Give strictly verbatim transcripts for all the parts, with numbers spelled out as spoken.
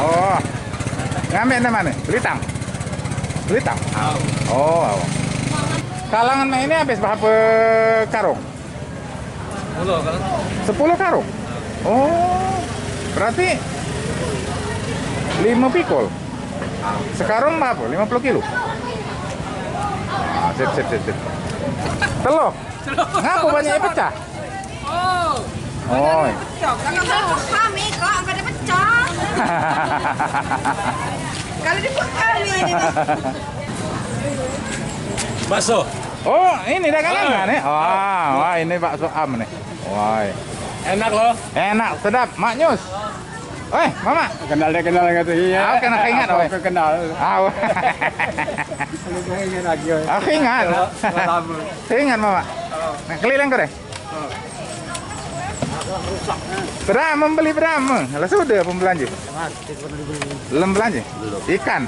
Oh. Ngambek dari mano? Belitang. Belitang. Oh. Kalangan mak ini habis berapa karung? Sepuluh karung. Sepuluh karung? Oh. Berarti lima pikul. Sekarung berapa? Lima puluh kilo. Ah, sip, sip, sip, sip. Telur. Ngapa banyak yang pecah? Oh. Oh. Kami kok kada pecah. Kalau dibuat kami ini. Bakso. Oh, ini dagangan kan, eh? Wah, wah, ini bakso am nih. Wah. Enak loh. Enak, sedap, maknyus. Oi, Mama. Kenal dia kenal kata iya. Aku kena ingat, oi. Aku kenal. Ah, wah. Aku ingat lagi, oi. Aku ingat. Lama. Ingat, Mama. Nah, keliling kau deh. Berapa membeli berapa? Lah sudah pembelanja. Belum belanja? Belum. Ikan.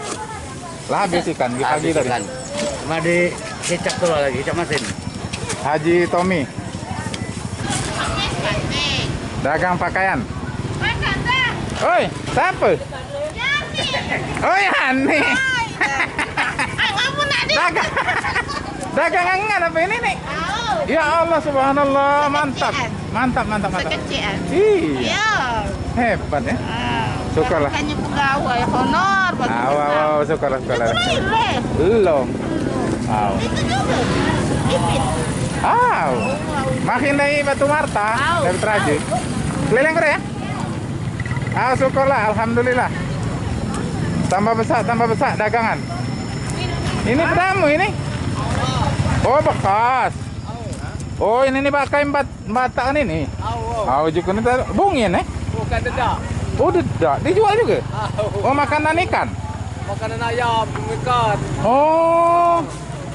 Lah habis ikan di pagi tadi. Habis ikan. Cuma di cicak tu lagi, cicak masin. Haji Tommy. Dagang pakaian. Oi, siapa? Oi, Ani. Dagang. Dagang angan apa ini nih? Ya Allah, subhanallah, mantap. Mantap, mantap, mantap. Sekecian. Iya. Hebat ya. Syukurlah. Hanya pegawai honor bagi kita. Aw, aw, syukurlah, syukurlah. Itu lain, leh. Belum. Aw. Itu juga. Ipit. Aw. Makin dari Batu Marta, dari Teraji. Keliling kau ya? Ah, syukurlah, alhamdulillah. Tambah besar, tambah besar dagangan. Ini berapa ini? Oh, bekas. Oh, ini nih pakai empat Batak kan ini? Au, au. Au, jukun itu bungin, eh? Bukan dedak. Oh, dedak. Dijual juga? Au. Oh, makanan ikan? Makanan ayam, ikan. Oh.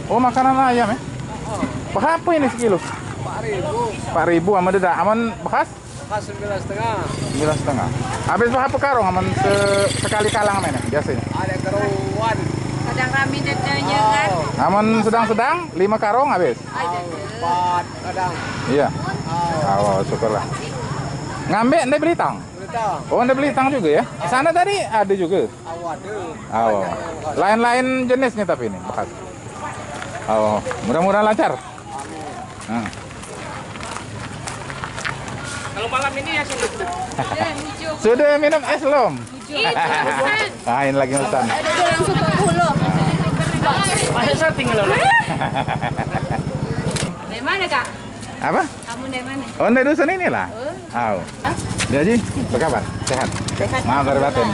Oh, makanan ayam, eh? Au. Berapa ini sekilo? Empat ribu. Empat ribu sama dedak. Aman bekas? Bekas sembilan setengah. Sembilan setengah. Habis berapa karung aman se- sekali kalang aman biasanya? Ada keruan. Kadang rame dadanya kan. Au. Aman sedang-sedang, lima karung habis. Au, empat kadang. Iya. Au. Awal syukurlah. Ngambek ndak Belitang? Belitang. Oh, ndak Belitang juga ya? Sana tadi ada juga. Au, ada. Au. Lain-lain jenisnya tapi ini bekas. Oh, mudah-mudahan lancar. Amin. Hmm. Kalau malam ini ya sudah. Sudah minum es belum? Ih, jangan. Ah, ini lagi pesan. Udah langsung ke pulau. Masuk syuting lo. Dari mana, Kak? Apa? Kamu dari mana? Oh, dari dusun inilah. Oh. Au. Dia Ji, apa kabar? Sehat? Sehat. Maaf lahir batin.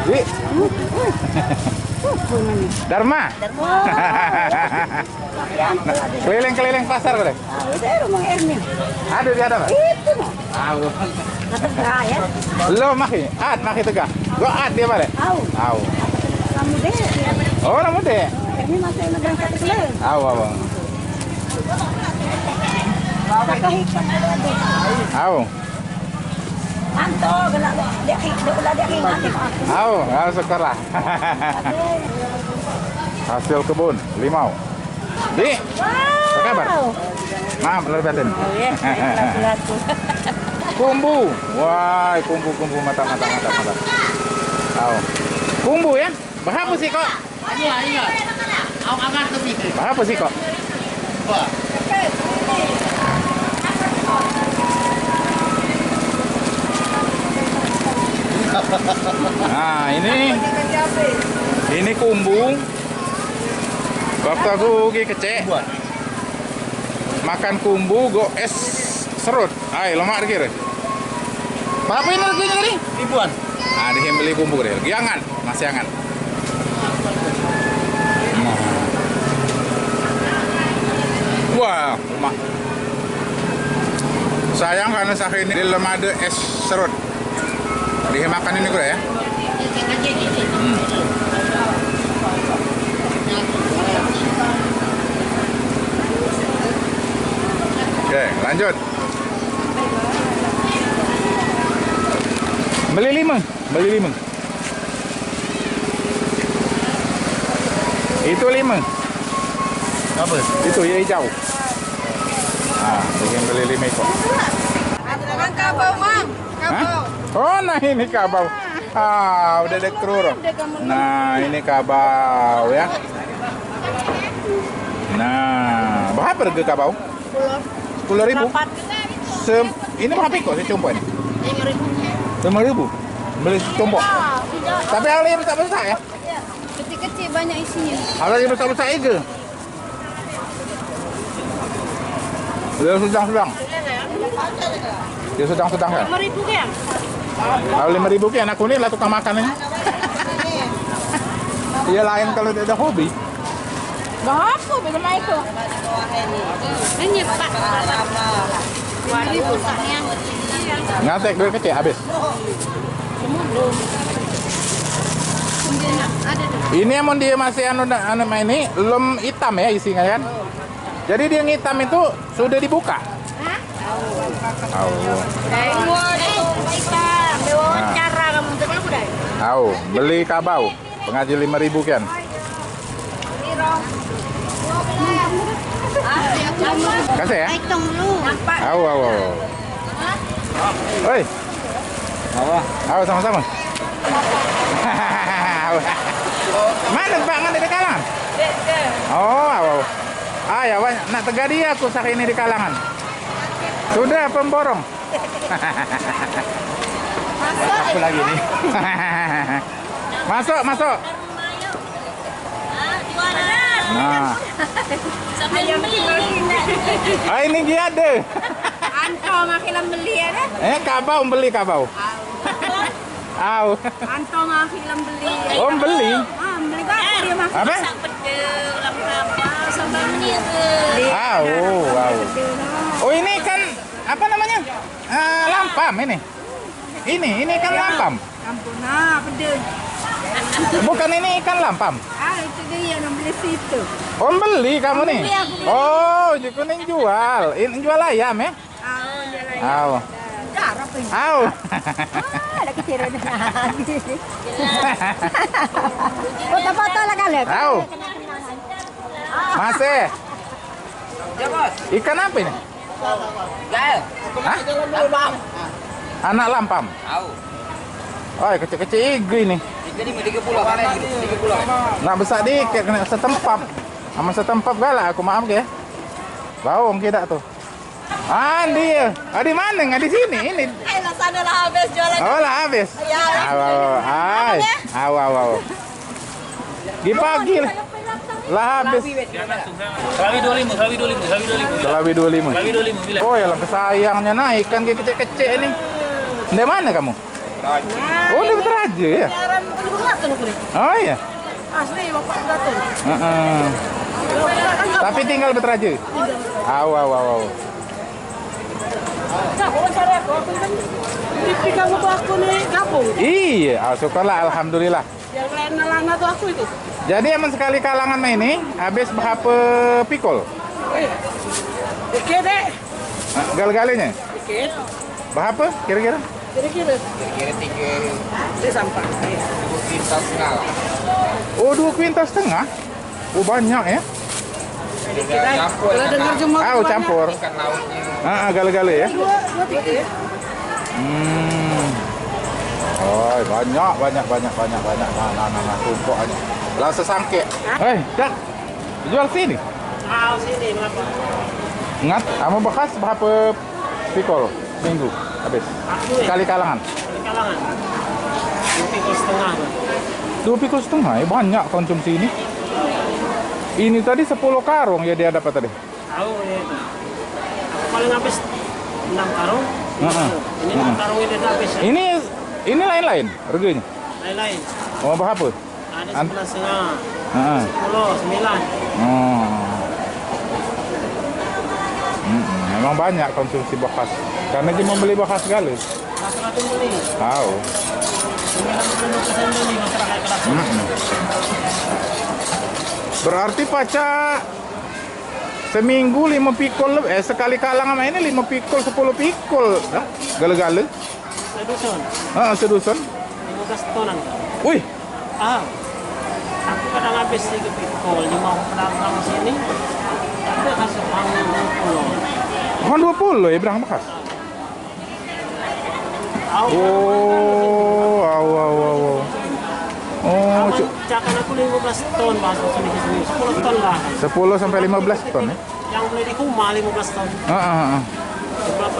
Ji. Dharma. Dharma. Nah, keliling-keliling pasar boleh? Ah, itu rumah Erni. Ada di ada, Pak? Itu, no. Au. Kata ya. Lo maki, at maki tegah. Gua at dia balik. Au. Au. Kamu deh. Oh, kamu deh. Erni masih megang satu kilo. Au, au. Au. Anto, kena lo. Dia, dia udah dia ingat aku. Au, au, syukurlah. Hasil kebun, limau. Di, apa kabar? Wow. Maaf, lahir batin. Oh, iya. Laku-laku. Kumbu. Wah, kumbu, kumbu, mantap, mantap, mantap, mantap. Au. Kumbu ya? Berapa sih kok? Iya, iya. Awak angkat tu, Pi. Berapa sih kok? Wah. Nah, ini, ini kumbu. Waktu aku pergi kecek, makan kumbu go es serut. Ai, lemak dikira. Berapa ini harganya tadi? Ribuan. Ah, dia beli kumbu dia. Lagi angan, masih angan. Nah. Wah, lemak. Sayang karena sehari ini dia belum ada es serut. Dimakan ini gula ya. Hmm. Oke, lanjut. Beli lima, beli lima. Itu lima. Apa? Itu yang hijau. Ah, ingin beli lima ekor. Ada makan kau, Mang. Hah? Oh, nah ini kabau. Ah, udah ada kerur. Nah, ini kabau ya. Nah, berapa harga kabau? Sepuluh ribu. Sem ini berapa ekor secompok ini? Lima ribu. Lima ribu. Beli secompok. Tapi ada yang besar-besar ya? Kecil-kecil banyak isinya. Ada yang besar-besar juga. Dia sedang-sedang. Dia sedang-sedang ya. Lima ribu ya? Kalau lima ribu kan aku ni lah tukang makan ni. Iya lain kalau dia ada hobi. Dah apa beda mai tu? Ini pak. Ngatek duit kecil habis. Ini amun dia masih anu anu main ni, lem hitam ya isinya kan. Jadi dia ngitam itu sudah dibuka. Au. Au, beli kabau. Pengaji lima ribu kan. Kasih ya. Au, au, au. Oi. Apa? Au, sama-sama. Mana Pak ngan di kalangan? Oh, au, au. Ah, ya, Pak, nak tegadi aku sehari ini di kalangan. Sudah pemborong. Apa lagi ni? Masuk, masuk. Nah. Ah, ini dia ada. Anto makin beli ya deh. Eh, kabau beli kabau. Au. Anto makin beli. Oh, beli. Ah, beli kabau dia makin. Apa? Au, au. Oh, ini kan apa namanya? Eh, lampam ini. Ini, ini ikan lampam. Ampun, ah, pedes. Bukan ini ikan lampam. Ah, itu dia yang beli situ. Oh, beli kamu ni? Beli aku, beli. Oh, je kuning jual. Ini jual ayam ya? Ah, jual ayam. Au. Darah tu. Au. Ah, ada kecil ada. Foto-foto lah kali. Au. Masih. Ikan apa ini? Hah? Anak lampam. Oi, kecil-kecil igi ni. Tiga lima, tiga puluh, tiga puluh. Nak besar dikit kena setempap. Sama setempap galak aku maaf ke. Bau kita tu. Ah, dia. Ah, di mana? Nggak di sini. Ini. Eh, lah sana lah habis jualan. Oh, lah habis. Ya, habis. Awa, awa. Hai. Awa, awa. Di pagi lah. Lah habis. Selawi dua lima, selawi dua lima, selawi dua lima. Selawi dua lima. Selawi dua lima, bila? Oh, ya lah kesayangnyo nah, ikan kecil-kecil ni. Dari mana kamu? Oh, dari Beteraja ya? Oh iya. Asli bapak Beteraja. Heeh. Tapi tinggal Beteraja. Aw, aw, aw, aw. Nah, kalau cari aku, aku kan di kamu tuh aku nih gabung. Iya, ah, syukurlah, alhamdulillah. Yang lain nalana tuh aku itu. Jadi emang sekali kalangan main ni habis berapa pikul? Eh, dikit deh. Nah, gale-galenya? Dikit. Berapa kira-kira? Kira-kira. Kira-kira tiga. Dia sampai. Dua kuintal setengah lah. Oh, dua kuintal setengah? Oh, banyak ya? Dikit deh. Kalau dengar jumlah oh, campur. Ikan lautnya. Ah, ah, gale-gale ya? Dua, dua tiga. Hmm. Oh, banyak, banyak, banyak, banyak, banyak. Nah, nah, nah, nah, tumpuk aja. Lah sesangkek. Eh, Cak. Jual sini. Ah, sini berapa? Ingat, sama bekas berapa pikul seminggu habis? Aku, eh. Sekali kalangan. Sekali kalangan. Dua pikul setengah, Bang. Dua pikul setengah, ya banyak konsumsi ini. Ini tadi sepuluh karung ya dia dapat tadi. Tahu ya. Aku paling habis enam karung. Heeh. Ini enam karung ini habis. Ya. Ini ini lain-lain harganya. Lain-lain. Oh, berapa? Ada an- sebelas setengah. Heeh. Sepuluh, sembilan. Oh. Mm-mm. Memang banyak konsumsi bekas. Karena dia membeli bekas segala. Rata-rata beli. Tahu. Sembilan puluh lima persen beli masyarakat kelas. Mm-mm. Berarti pacak seminggu lima pikul leb-, eh, sekali kalang ama ini lima pikul, sepuluh pikul, dah. Gale-gale. Sedusun. Heeh, sedusun. Lima belas tonan. Wih. Ah. Aku kadang habis tiga pikul, lima pedagang sini. Tapi kasih uang dua puluh. Uang dua puluh ya, berang bekas? Oh, au, au, au, au. Oh, cuk. Cakan aku lima belas ton, Mas, sini, sini. Sepuluh ton lah. Sepuluh sampai lima belas ton, ya? Yang beli di rumah lima belas ton. Heeh, heeh. Berapa?